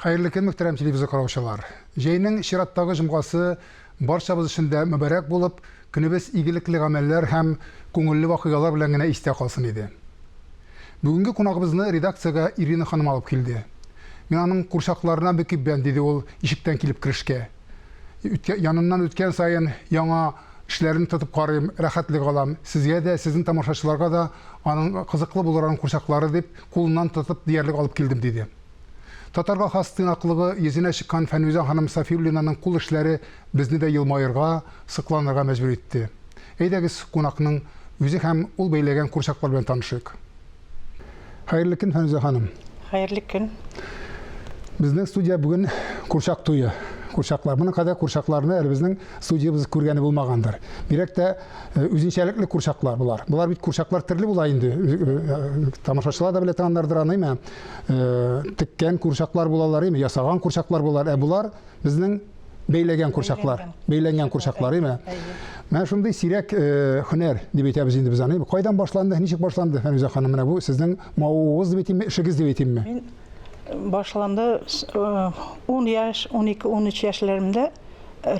Хәерле көн, мөхтәрәм телевизор караучылар. Җәйнең чираттагы җомгасы барчабыз өчен дә мөбарәк булып, көнебез игелекле гамәлләр һәм күңелле вакыйгалар белән генә истә калсын иде. Бүгенге кунагыбызны редакциягә Ирина ханым алып килде. Мин аның курчакларына мөкиббән, диде ул ишектән килеп керешкә. Үткә, яныннан үткән саен яңа эшләрен тотып карыйм, рәхәтлек алам. Сезгә дә, сезнең тамашачыларга да аның кызыклы булыр аның курчаклары дип, кулыннан тотып диярлек алып килдем, диде. Татарга хас тыйнаклыгы йөзенә чыккан Фәнүзә ханым Сафиуллинаның кул эшләре безне дә елмаерга, сокланырга мәҗбүр итте. Әйдәгез, кунакның үзе һәм ул бәйләгән курчаклар белән танышыйк. Хәерле көн, Фәнүзә ханым. Хәерле көн. Безнең студия бүген курчак туе. Курчаклар. Моның кадәр курчакларны әле безнең студиябез күргәне булмагандыр. Бигрәк тә Э, үзенчәлекле курчаклар болар. Болар бит курчаклар төрле була инде. Э, э, тамашачылар да белә торганнардыр аны, әйме? Теккән курчаклар булалар, әйме? Ясаган курчаклар булалар. Ә болар безнең бәйләгән курчаклар, бәйләнгән курчаклар, әйме? Менә шундый сирәк һөнәр дип әйтәбез инде без аны. Кайдан башланды, ничек башланды, Фәнүзә ханым? Менә бу сезнең мавыгуыгыз дип әйтимме, эшегез дип әйтимме? Мин башланды 10 яшь, 12, 13 яшьләремдә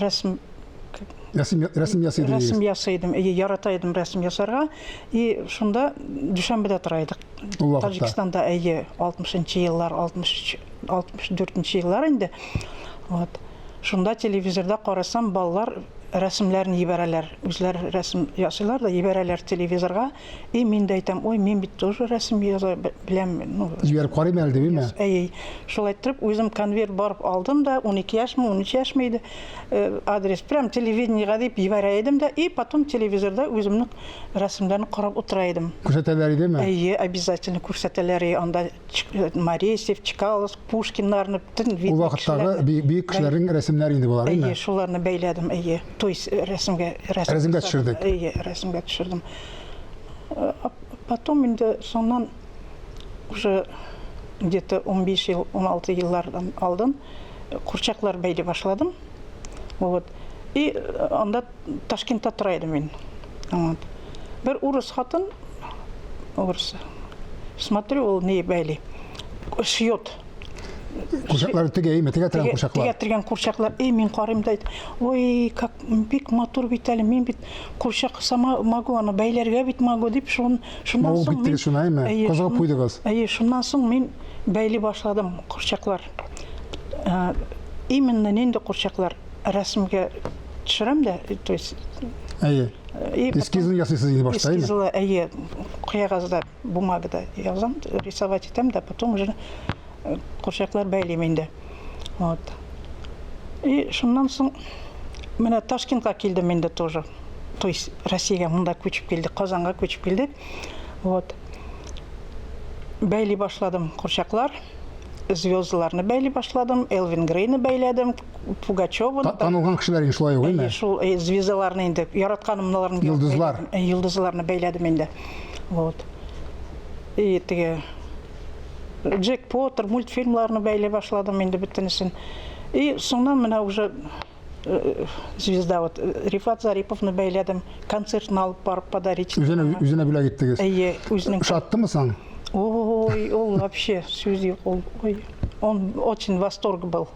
рәсем Рәсем, рәсем ясый идегез? Рәсем ясый идем. Әйе, ярата идем рәсем ясарга. И шунда Дүшәнбедә тора идек. Ул вакытта. Таҗикстанда, әйе, 60 еллар, 63, 64 еллар инде. Вот. Шунда телевизорда карасам, балалар рәсемнәрен җибәрәләр. Үзләре рәсем ясыйлар да җибәрәләр телевизорга. И мин дә әйтәм, ой, мин бит тоже рәсем яза беләм. Ну, җибәреп карыйм әле дип, әйме? Әйе. Шулай иттереп, үзем конверт барып алдым да, 12 яшьме, 13 яшьме иде. Э, адрес прям телевидениега дип җибәрә идем дә и потом телевизорда үземнең рәсемнәрне карап утыра идем. Күрсәтәләр идеме? Әйе, обязательно күрсәтәләр иде. Анда э, Моресьев, Чкалов, Пушкиннарны бөтен Ул вакыттагы бөек кешеләрнең рәсемнәре инде болар, әйе? Әйе, шуларны бәйләдем, әйе. То есть э, рәсемгә рәсемгә төшердек. Әйе, рәсемгә төшердем. Потом инде соңнан уже где-то 15 ел, 16 еллардан алдым. Курчаклар бәйли башладым. Вот. И э, анда Ташкентта тора идем мин. Вот. Бер урыс хатын, урыс, смотрю, ул ни бәйли. Шьет. Курчаклар тегә, әйме, тегә торган курчаклар. Тегә торган курчаклар. Эй, мин карыйм да, ой, как бик матур бит әле, мин бит курчак сама могу, аны бәйләргә бит могу, дип шун, шуннан соң мин... Шуна, әйме? Кызыгып куйдыгыз. Әйе, шуннан соң мин бәйли башладым курчаклар. Э, именно нинди курчаклар рәсемгә төшерәм дә, то есть Әйе. Эскизын ясыйсыз инде башта, әйеме? Эскизлы, әйе, кәгазьдә, бумагада язам, рисовать итәм дә, потом уже э, курчаклар бәйлим инде. Вот. И шуннан соң менә Ташкентка килдем инде тоже. То есть Россиягә монда күчеп килдек, Казанга күчеп килдек. Вот. Бәйли башладым курчаклар. Звездаларны бәйли башладым, Элвин Грейны бәйләдем, Пугачеваны. Танылган кешеләр инде шулай ук, әйме? Шул звездаларны инде яратканым Йолдызлар. Йолдызларны бәйләдем инде. Вот. И теге Джек Поттер мультфильмларны бәйли башладым инде бөтенесен. И соңнан менә уже Э, звезда вот э, Рифат Зариповны бәйләдем, концертын алып барып подарить. Үзенә үзенә бүләк иттегез. Әйе, үзенең. Ошаттымы соң? Ой, ул вообще сүз юк, ул ой, он очень восторг был.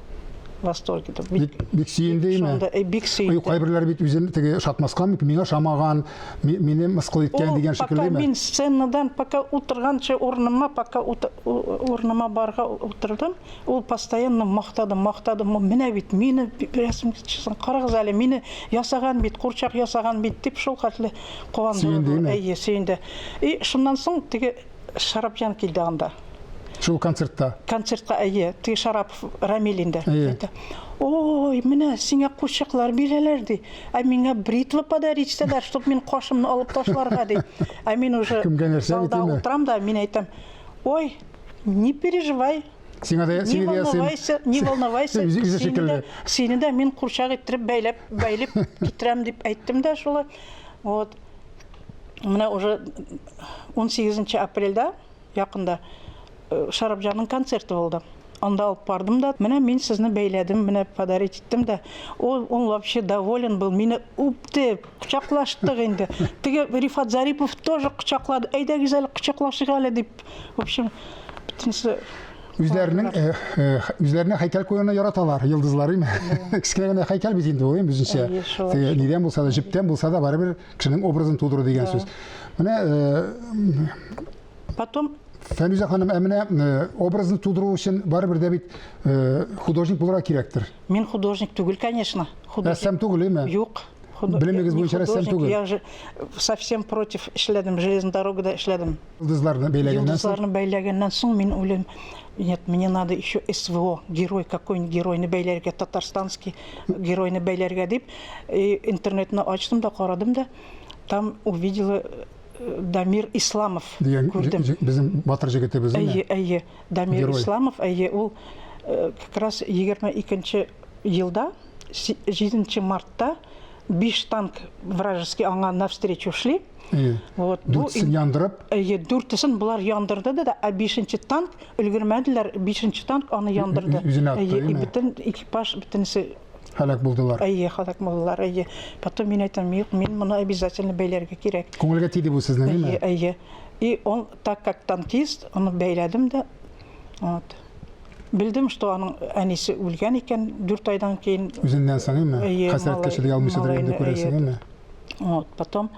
Восторге. Бик, бик сөенде име? Шунда, э, бик сөенде. Ой, кайберләре бит үзен теге ошатмаска мөмкин, миңа ошамаган, мине мыскыл иткән дигән шикелле Пока мин сценадан, пока утырганчы урыныма, пока урыныма барга утырдым, Ул постоянно мактады, мактады, менә бит мине рәсем чысын карагыз әле, мине ясаган бит, курчак ясаган бит дип шул хәтле куанды. Сөенде, Әйе, сөенде. И шуннан соң теге Шарапҗан килде анда. Шул концертта. Концертка, әйе, теге Шарапов Рамил инде. Әйтә. Ой, менә сиңа курчаклар бирәләр ди. Ә миңа бритва подарить итәләр, чтоб мин кашымны алып ташларга ди. Ә мин уже залда утырам да, мин әйтәм, ой, не переживай. Сиңа да, не волновайся, не волновайся. Үзе шикелле. Сине дә мин курчак иттереп бәйләп, бәйләп китерәм дип әйттем дә шулай. Вот. Менә уже 18 апрельдә якында э, Шарапҗанның концерты булды. Анда алып бардым да, менә мин сезне бәйләдем, менә подарить иттем дә. Ул, он вообще доволен был, мине үпте, кочаклаштык инде. Теге Рифат Зарипов тоже кочаклады. Әйдәгез әле кочаклашыйк әле дип. В общем, бөтенесе Үзләренең э, э, үзләренә һәйкәл куюны яраталар, йолдызлар име? Кечкенә генә һәйкәл бит инде ул, үзенчә. Нидән булса да, җептән булса да, барыбер кешенең образын тудыру дигән сүз. Менә э, Потом Фәнүзә ханым, ә менә образны тудыру өчен барыбер дә бит художник булырга кирәктер. Мин художник түгел, конечно. Рәссам түгел, име? Юк. Белемегез буенча рәссам түгел. Я же совсем против эшләдем, железная дорогада эшләдем. Йолдызларны бәйләгәннән соң? Йолдызларны бәйләгәннән соң мин уйлыйм, нет, мне надо еще СВО, герой, какой-нибудь геройны бәйләргә, татарстанский геройны бәйләргә дип, интернетны ачтым да карадым да, там увидела э, Дамир Исламов дигән күрдем. Безнең батыр җегетебез, әйе? Әйе, Дамир Исламов, әйе, ул э, как раз 22 елда 7 мартта биш танк вражеский аңа навстречу шли. Вот. Дүртесен яндырып? Әйе, дүртесен болар яндырды да, ә бишенче танк өлгермәделәр, бишенче танк аны яндырды. Үзенә атты, Әйе, бөтен экипаж бөтенесе һәлак булдылар. Әйе, һәлак булдылар, әйе. Потом мин әйтәм, юк, мин моны обязательно бәйләргә кирәк. Күңелгә тиде бу сезнең, әйе? Әйе, әйе. И он, так как танкист, аны бәйләдем дә, вот. Белдем, что аның әнисе үлгән икән 4 айдан кейін. Үзеннән соң, әйме? Хәсрәткә чыдый алмыйчадыр инде күрәсең, әйме? Вот, потом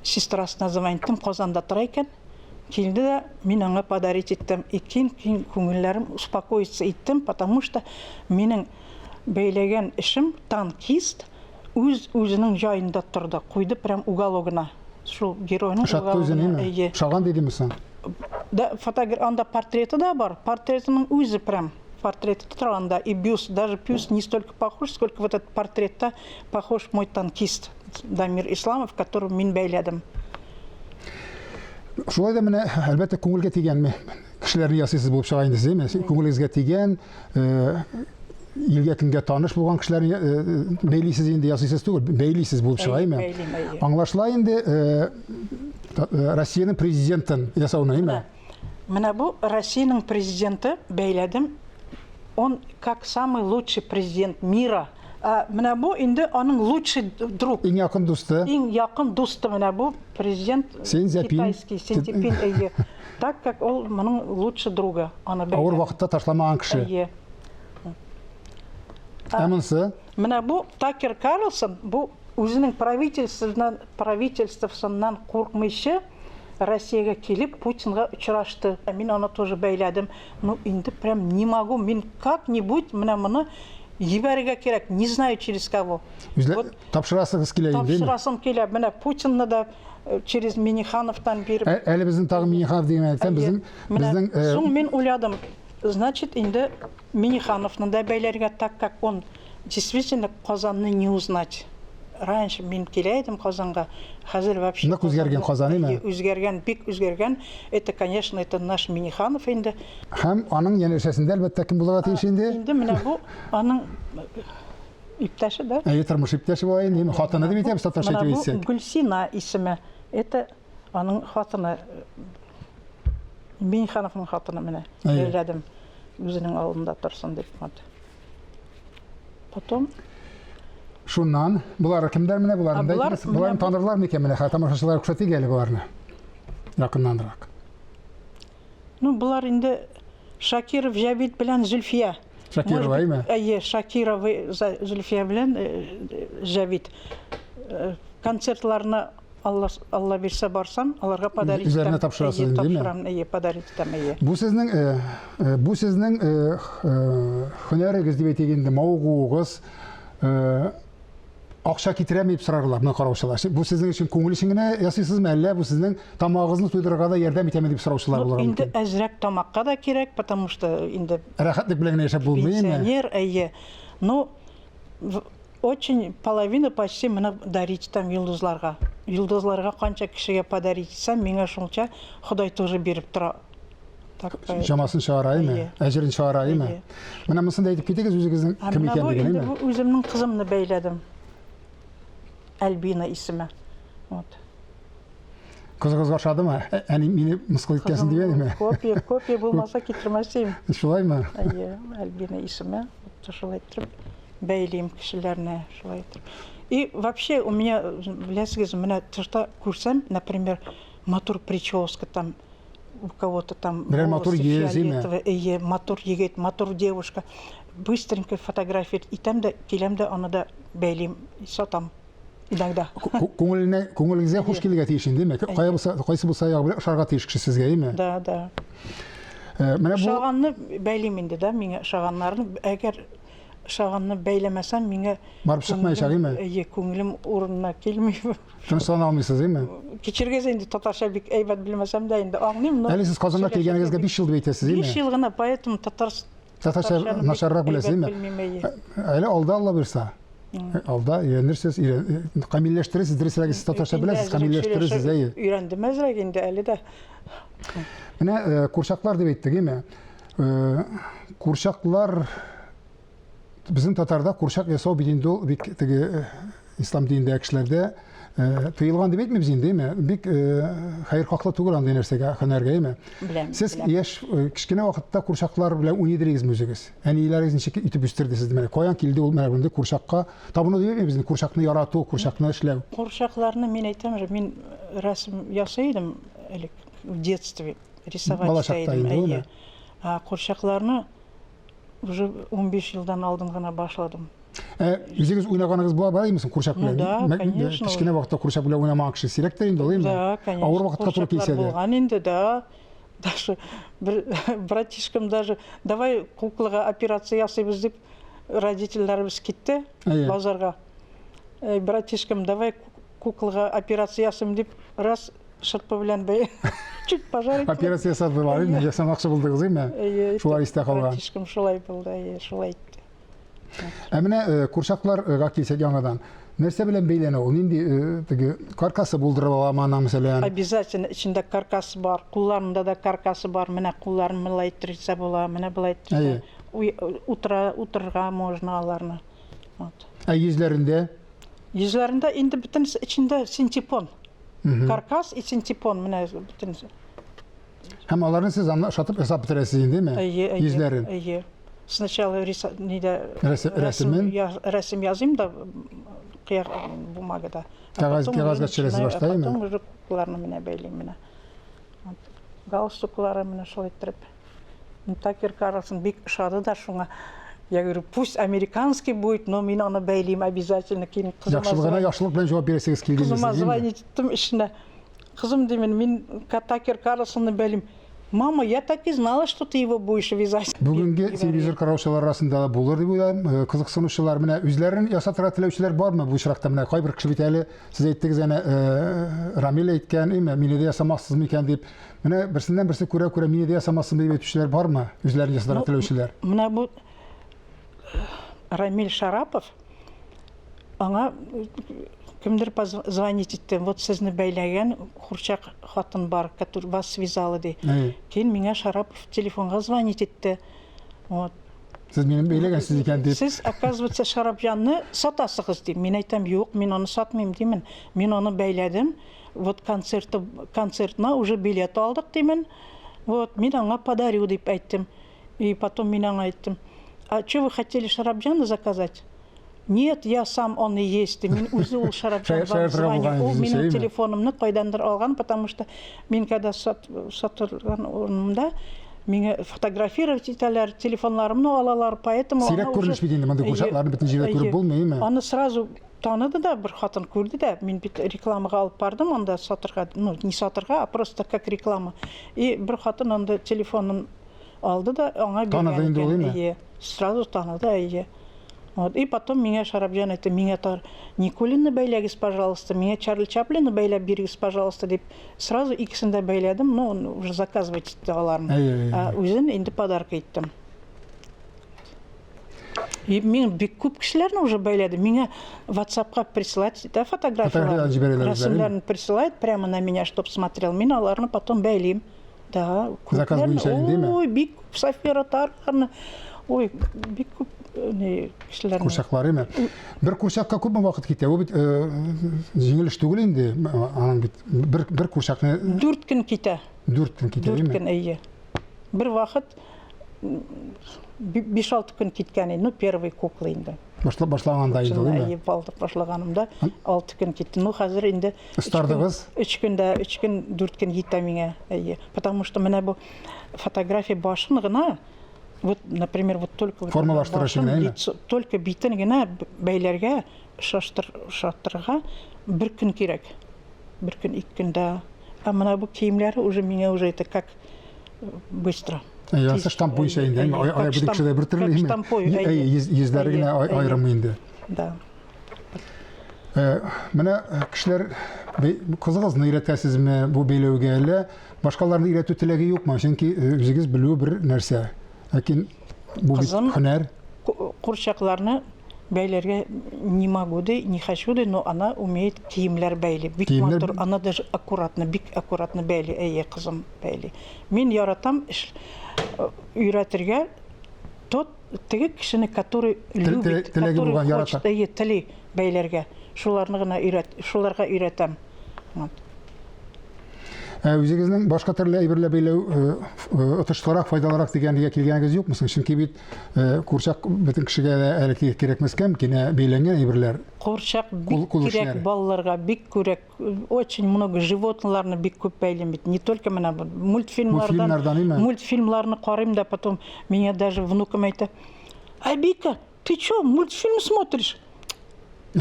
сестрасына звониттым, Казанда тора икән. Килде дә, мин аңа подарить иттем. И кин, кин күңелләрем успокоиться иттем, потому что минем бәйләгән эшем танкист үз үзенең җаенда торды, куйды прям угологына. Шул геройның Ошатты үзен, әйме? Ошаган дидеме соң? Да, фотограф, анда портреты да бар, портретының үзе прям портреты тора анда, и бюст, даже бюст не столько похож, сколько вот этот портретта похож мой танкист Дамир Исламов, которого мин бәйләдем. Шулай да менә, әлбәттә, күңелгә тигән кешеләрне ясыйсыз булып чыга инде сез, әйме? Күңелегезгә тигән, э, илгә көнгә таныш булган кешеләрне э, бәйлисез инде, ясыйсыз түгел, бәйлисез булып чыга, әйме? Аңлашыла инде, э, Россиянең президентын ясауны, әйме? Менә бу Россиянең президенты бәйләдем. Он как самый лучший президент мира. Ә менә бу инде аның лучший друг. Иң якын дусты. Иң якын дусты менә бу президент Син Зяпин. Китайский Син Цзиньпин, әйе. Так как ул моның лучший друга, аны бәйләде. Авыр вакытта ташламаган кеше. Әйе. Ә монысы? Менә бу Такер Карлсон, бу үзенең правительствосыннан, правительствосыннан куркмыйча Россиягә килеп Путинга очрашты. Мин аны тоже бәйләдем. Ну, инде прям не могу, мин как-нибудь менә моны җибәрергә кирәк, не знаю через кого. Үзлә вот, тапшырасыгыз килә инде. Тапшырасым килә. Менә Путинны да э, через Минихановтан биреп. Ә, әле безнең тагын Миниханов дигән әйтсәм, безнең безнең э, Соң мин уйладым, значит, инде Минихановны да бәйләргә, так как он действительно Казанны не узнать. Раньше мин килә идем Казанга, хәзер вообще Нык үзгәргән Казан, әйме? Үзгәргән, бик үзгәргән. Это, конечно, это наш Миниханов инде. Һәм аның янәшәсендә, әлбәттә, кем булырга тиеш инде? Инде менә бу аның иптәше, да? Әйе, тормыш иптәше була инде, хатыны дип әйтәбез татарча әйтеп әйтсәк. Менә бу Гөлсина исеме. Это аның хатыны. Минихановның хатыны менә. Бәйләдем. Үзенең алдында торсын дип. Вот. Потом Шуннан, болары кемдәр менә боларны да әйтегез. Боларны танырлар микән менә? Тамашачылар күрсәтик әле боларны. Якыннанрак. Ну, болар инде Шакиров Җәвит белән Зөлфия. Шакирова, әйме? Әйе, Шакирова Зөлфия белән э, Җәвит. Э, концертларына Алла, Алла бирсә барсам, аларга подарить итәм. Үзләренә тапшырасыз инде, Тапшырам, әйе, подарить итәм, әйе. Бу сезнең, э, э, бу сезнең э, һөнәрегез дип әйтик инде, мавыгуыгыз, акча китерәме дип сорарлар моны караучылар. Бу сезнең өчен күңел өчен генә ясыйсызмы, әллә бу сезнең тамагыгызны туйдырырга да ярдәм итәме дип сораучылар булырга мөмкин. Инде әзрәк тамакка да кирәк, потому что инде рәхәтлек белән генә яшәп булмый. Пенсионер, әйе. Ну, Очень половина почти менә дарить итәм йолдызларга. Йолдызларга канча кешегә подарить итсәм, миңа шунча Ходай тоже биреп тора. Так, Чамасын чыгара, әйме? Әҗерен чыгара, әйме? Менә монысын да әйтеп китегез үзегезнең кем икәнлеген, әйме? Бу үземнең кызымны бәйләдем. Альбина исеме. Вот. Кызыгызга ошадымы? Әни мине мыскыл иткәнсең дип әниме? Копия, копия булмаса китермәс идем. Шулаймы? Әйе, Альбина исеме. Шулай итеп. Бәйлим кешеләрне шулай итеп. И вообще у меня, беләсегез, менә тышта күрсәм, например, матур прическа там, у кого-то там Берәр матур волосы йөз, име? фиолетовые, әйе, матур егет, матур девушка. Быстренько фотография итәм дә, киләм дә, аны да бәйлим, сатам иногда. Күңеленә, күңелегезгә хуш килергә тиеш инде, димәк. Кая булса, кайсы булса ягы белән ошарга тиеш кеше сезгә, әйеме? Да, да. Э, менә бу Ошаганны бәйлим инде, да, миңа ошаганнарны. Әгәр ошаганны бәйләмәсәм, миңа барып чыкмаячак, әйеме? Әйе, күңелем урынына килми. Тынычлана алмыйсыз, әйеме? Кичергез инде, татарча бик әйбәт белмәсәм дә инде аңлыйм, но Әле сез Казанга килгәнегезгә 5 ел дип әйтәсез, әйеме? 5 ел гына, поэтому татар Татарча начаррак беләсез, әйеме? Белмим, әйе. Әле алда Алла бирса. Алда өйрәнерсез, камилләштерерсез, дөресрәге сез татарча беләсез, камилләштерерсез, әйе. Өйрәндем әзрәк инде әле дә. Менә курчаклар дип әйттек, әйеме? Курчаклар безнең татарда курчак ясау бит инде ул бик теге ислам динендәге кешеләрдә тыелган дип әйтмибез инде, әйеме? Бик хәерхаһлы түгел андый нәрсәгә, һөнәргә, әйеме? Беләм. Сез яшь кечкенә вакытта курчаклар белән уйный идегезме үзегез? Әниләрегез ничек итеп үстерде сезне? Менә каян килде ул менә мондый курчакка табыну дип әйтмибез инде, курчакны ярату, курчакны эшләү. Курчакларны мин әйтәм же, мин рәсем ясый идем элек в детстве, рисовать Бала итә идем, инде, әйе. Ә курчакларны уже 15 елдан алдын гына башладым. Ә үзегез уйнаганыгыз була бар идеме соң курчак Ну белән? да, конечно. Кечкенә вакытта курчак белән уйнамаган кеше сирәктер инде ул, әйеме? Да, конечно. Авыр вакытка туры килсә дә. Булган инде, да. Даже бер братишкам даже давай куклага операция ясыйбыз дип родительләребез китте базарга. Братишкам, давай куклага операция ясыйм дип раз шырпы белән бәй чуть пожарить. Операция ясадылар инде, ясамакчы булдыгыз, әйеме? Әйе. Шулай истә калган. Братишкам шулай булды, әйе, шулай итте. Ә менә э, курчакларга килсәк яңадан, нәрсә белән бәйләнә ул? Нинди э, теге каркасы булдырып аламы аның, мәсәлән? Обязательно эчендә каркасы бар, кулларында да каркасы бар. Менә кулларын болай иттерсә була, менә болай иттерсә. Утыра, утырырга можно аларны. Вот. Ә йөзләрендә? Йөзләрендә инде бөтен эчендә синтепон. Каркас и синтепон менә бөтен. Һәм аларны сез аны ошатып ясап бетерәсез инде, әйеме? Әйе, әйе. Йөзләрен. Әйе. Сначала нидә рәсемен рәсем языйм да кыяр бумагада. Кәгазь кәгазьгә төшерәсез башта, әйеме? Потом уже кукларны менә бәйлим менә. Галстуклары менә шулай иттереп. Такер Карлсон бик ошады да шуңа. Я говорю, пусть американский будет, но мин аны бәйлим обязательно. Кин кызыма Яхшылыгына яхшылык белән җавап бирәсегез килде. Кызыма звонить иттем эшенә. Кызым, димен, мин Такер Карлсонны бәйлим. Мама, я так и знала, что ты его будешь вязать. Бүгенге телевизор караучылар арасында да булыр дип уйлыйм. Э, кызыксынучылар менә үзләрен ясатырга теләүчеләр бармы бу очракта менә кайбер кеше бит әле сез әйттегез әнә э, Рамил әйткән, име, мине дә ясамассыз микән дип. Менә берсеннән берсе күрә-күрә мине дә ясамассызмы дип әйтүчеләр бармы? Үзләрен ясатырга ну, теләүчеләр. Менә бу э, Рамиль Шарапов Аңа кемдер звонить итте. Вот сезне бәйләгән курчак хатын бар, который вас связала, ди. Кейін миңа Шарапов телефонга звонить итте. Вот. Сез мине бәйләгәнсез икән дип. Сез, оказывается, Шарапҗанны сатасыгыз ди. Мин әйтәм, юк, мин аны сатмыйм димен. Мин аны бәйләдем. Вот концерты, концертына уже билет алдык димен. Вот, мин аңа подарю дип әйттем. И потом мин аңа әйттем, а что вы хотели Шарапҗанны заказать? Нет, я сам он и есть. Мин үзе ул Шарапҗан вам звоню. Ул минем телефонымны кайдандыр алган, потому что мин когда сатылган урынымда миңа фотографировать итәләр, телефоннарымны алалар, поэтому Сирәк күренеш бит инде мондый курчакларны бөтен җирдә күреп булмый, әйеме? Аны сразу таныды да бер хатын күрде дә, мин бит рекламага алып бардым анда сатырга, ну, не сатырга, а просто как реклама. И бер хатын анда телефонын алды да аңа биргән. Таныды инде ул, әйеме? Әйе. Сразу таныды, әйе. Вот. И потом миңа Шарапҗан әйтте, миңа тар Никулинны бәйләгез, пожалуйста, миңа Чарли Чаплинны бәйләп бирегез, пожалуйста, дип сразу икесен дә бәйләдем, но он уже заказывать итте аларны. Ә үзен инде подарка иттем. И мин бик күп кешеләрне уже бәйләдем. Миңа WhatsApp-ка присылать итә фотографияләрен, рәсемнәрен присылает прямо на меня, чтоб смотрел. Мин аларны потом бәйлим. Да, Заказ буенча индеме? Ой, бик күп София Ротарларны, ой, бик күп э, не кешеләрне. Курчаклар име? Бер курчакка күпме вакыт китә? Бу бит э, җиңел эш түгел инде. Аның бит бер бер курчакны 4 көн китә. 4 көн китә, име? 4 көн, әйе. Бер вакыт 5-6 көн киткән инде, ну, первый кукла инде. Башла, башлаганда инде, Шунда, әйме? әйе, балдык башлаганымда 6 көн китте. Ну, хәзер инде Остардыгыз? 3 көндә, 3 көн, 4 көн җитә миңа, әйе. Потому что менә бу фотография башын гына, вот, например, вот только вот Формалаштырыр өчен башын, генә, әйме? лицо, только битен генә бәйләргә, шаштыр, шаттырырга бер көн кирәк. Бер көн, ике көндә. Ә менә бу киемнәре уже миңа уже это как быстро. Ясы штамп буенча инде, әйме? Ай, бөтен кешедә бер төрле, әйме? Йөзләре генә аерым инде. Да. Менә кешеләр кызыгызны өйрәтәсезме бу бәйләүгә әллә башкаларны өйрәтү теләге юкмы? Чөнки үзегез белү бер нәрсә. Ләкин бу бит һөнәр. Курчакларны бәйләргә не могу ди, не хочу ди, но она умеет киемнәр бәйли. Бик матур, она даже аккуратно, бик аккуратно бәйли, әйе, кызым бәйли. Мин яратам эш өйрәтергә тот теге кешене, который любит, который хочет, әйе, тели бәйләргә. Шуларны гына өйрәт, шуларга өйрәтәм. Вот. Ә үзегезнең башка төрле әйберләр бәйләү отышлырак, файдалырак дигәнгә килгәнегез юкмы соң? Чөнки бит курчак бөтен кешегә дә әле кирәкмәскә мөмкин, ә бәйләнгән әйберләр. Курчак бик кирәк балаларга, бик кирәк. Очень много животныйларны бик күп бәйлим бит. Не только менә мультфильмнардан, мультфильмнарны карыйм да, потом миңа даже внукам әйтә: "Абика, ты чё, мультфильм смотришь?"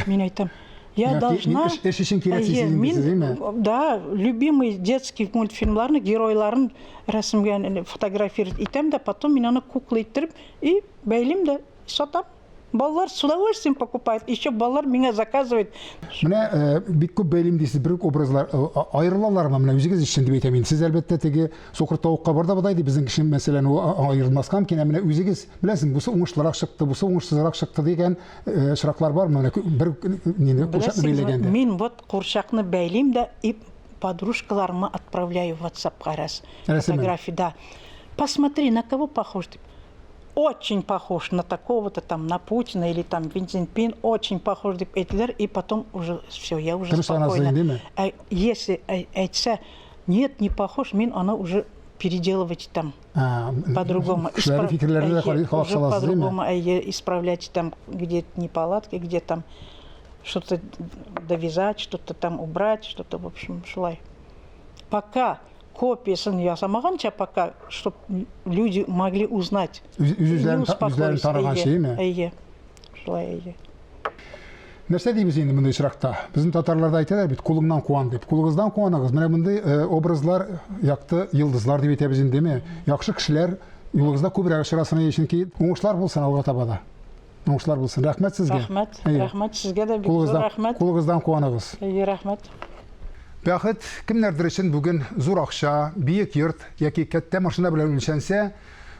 Мин әйтәм, я должна... Эш өчен кирәк мин, Да, любимый детский мультфильмларны, геройларын рәсемгә фотографировать итәм дә, потом мин аны кукла иттереп и бәйлим дә сатам. Балалар с удовольствием покупают. Еще балалар миңа заказывают. Менә э, бик күп бәйлим дисез, бер үк образлар э, аерылалармы? Менә үзегез өчен дип әйтәм инде. Сез әлбәттә теге сукыр тавыкка бар да бодай ди, безнең кеше мәсәлән ул аерылмаска мөмкин. Ә менә үзегез беләсең, бусы уңышлырак чыкты, бусы уңышсызрак чыкты дигән Очраклар бармы? Менә бер нинди курчакны бәйләгәндә. Мин вот курчакны бәйлим дә и подружкаларыма отправляю в WhatsApp-ка раз. Фотографии, да. Посмотри, на кого похож ты. Очень похож на такого-то там, на Путина или там Вин Цзиньпин, очень похож дип әйтәләр, и потом уже все, я уже спокойно. А если әйтсә, нет, не похож, мин аны уже переделывать там. По-другому. Кешеләрнең фикерләренә дә карый колак саласыз, По-другому, әйе, исправлять там, где неполадки, где там что-то довязать, что-то там убрать, что-то, в общем, шулай. Пока копиясын ясамаганча, пока, чтоб люди могли узнать. Үз-үзләрен таныганчы, әйеме? Әйе. Шулай, әйе. Нәрсә дибез инде мондый очракта? Безнең татарларда әйтәләр бит, кулыңнан куан дип. Кулыгыздан куаныгыз. Менә мондый э, образлар якты йолдызлар дип әйтәбез индеме? Яхшы кешеләр юлыгызда күбрәк очрасын, чөнки уңышлар булсын алга таба да. Уңышлар булсын. Рәхмәт сезгә. Рәхмәт. Рәхмәт сезгә дә бик зур рәхмәт. Кулыгыздан куаныгыз. Әйе, рәхмәт. Бәхет кемнәрдер өчен бүген зур акча, биек йорт яки кәттә машина белән үлчәнсә,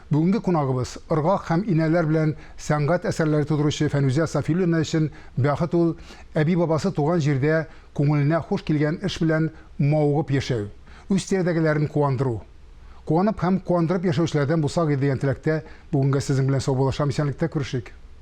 бүгенге кунагыбыз, ыргак һәм инәләр белән сәнгать әсәрләре тудыручы Фәнүзә Сафиуллина өчен бәхет ул, әби-бабасы туган җирдә күңеленә хуш килгән эш белән мавыгып яшәү, үз тирәдәгеләрен куандыру. Куанып һәм куандырып яшәүчеләрдән булсак иде дигән теләктә бүгенгә сезнең белән саубуллашам, исәнлектә күрешик.